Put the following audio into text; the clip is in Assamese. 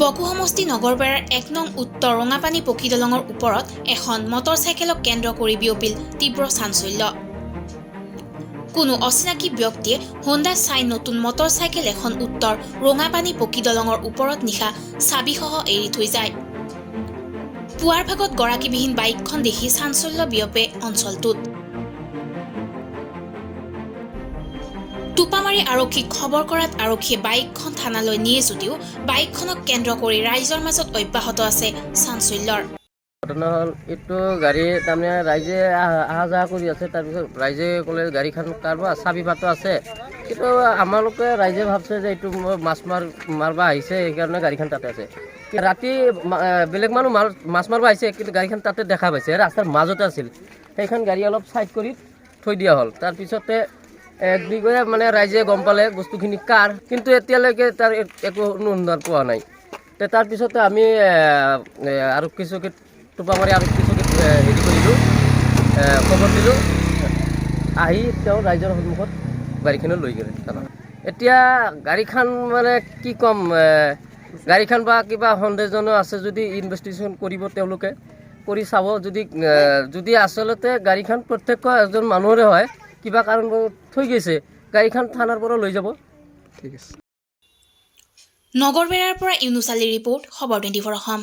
বকো সমষ্টি নগৰবেৰাৰ 1 নং উত্তৰ ৰঙাপানী পকী দলঙৰ ওপৰত এখন মটৰ চাইকেলক কেন্দ্ৰ কৰি বিয়পিল তীব্ৰ চাঞ্চল্য। কোনো অচিনাকি ব্যক্তিয়ে হোণ্ডা চাইন নতুন মটৰ চাইকেল এখন উত্তৰ ৰঙাপানী পকী দলঙৰ ওপৰত নিশা চাবিসহ এৰি থৈ যায়। পুৱাৰ ভাগত গৰাকীবিহীন বাইকখন দেখি চাঞ্চল্য বিয়পে অঞ্চলটোত। টোপামাৰী আৰক্ষীক খবৰ কৰাত আৰক্ষীয়ে বাইকখন থানালৈ নিয়ে যদিও বাইকখনক কেন্দ্ৰ কৰি ৰাইজৰ মাজত অব্যাহত আছে চাঞ্চল্যৰ। ঘটনা হ'ল, এইটো গাড়ী তাৰমানে ৰাইজে অহা যোৱা কৰি আছে। তাৰপিছত ৰাইজে ক'লে, গাড়ীখন কাৰোবাৰ চাবি পাতো আছে। কিন্তু আমালোকে ৰাইজে ভাবছে যে এইটো মাছ মাৰবা আহিছে, সেইকাৰণে গাড়ীখন তাতে আছে। ৰাতি বেলেগ মানুহ মাছ মাৰিব আহিছে, কিন্তু গাড়ীখন তাতে দেখা পাইছে, ৰাস্তাৰ মাজতে আছিল। সেইখন গাড়ী অলপ ছাইড কৰি থৈ দিয়া হ'ল। তাৰপিছতে এক দুই কৰি মানে ৰাইজে গম পালে বস্তুখিনি কাৰ, কিন্তু এতিয়ালৈকে তাৰ একো অনুসন্ধান পোৱা নাই। তে তাৰপিছতে আমি আৰক্ষী চকীত, টোপামাৰী আৰক্ষী চকীত হেৰি কৰিলোঁ, খবৰ দিলোঁ। আহি তেওঁ ৰাইজৰ সন্মুখত গাড়ীখনো লৈ গ'লে থানাত। এতিয়া গাড়ীখন মানে কি ক'ম, গাড়ীখন বা কিবা সন্দেহজনক আছে যদি ইনভেষ্টিগেশ্যন কৰিব তেওঁলোকে, কৰি চাব। যদি আচলতে গাড়ীখন প্ৰত্যক্ষ এজন মানুহৰে হয়, কিবা কাৰণবশত থৈ গৈছে, গাড়ীখন থানাৰ পৰা লৈ যাব। ঠিক আছে। নগৰবেৰাৰ পৰা ইউনুছ আলীৰ ৰিপৰ্ট, খবৰ 24 অসম।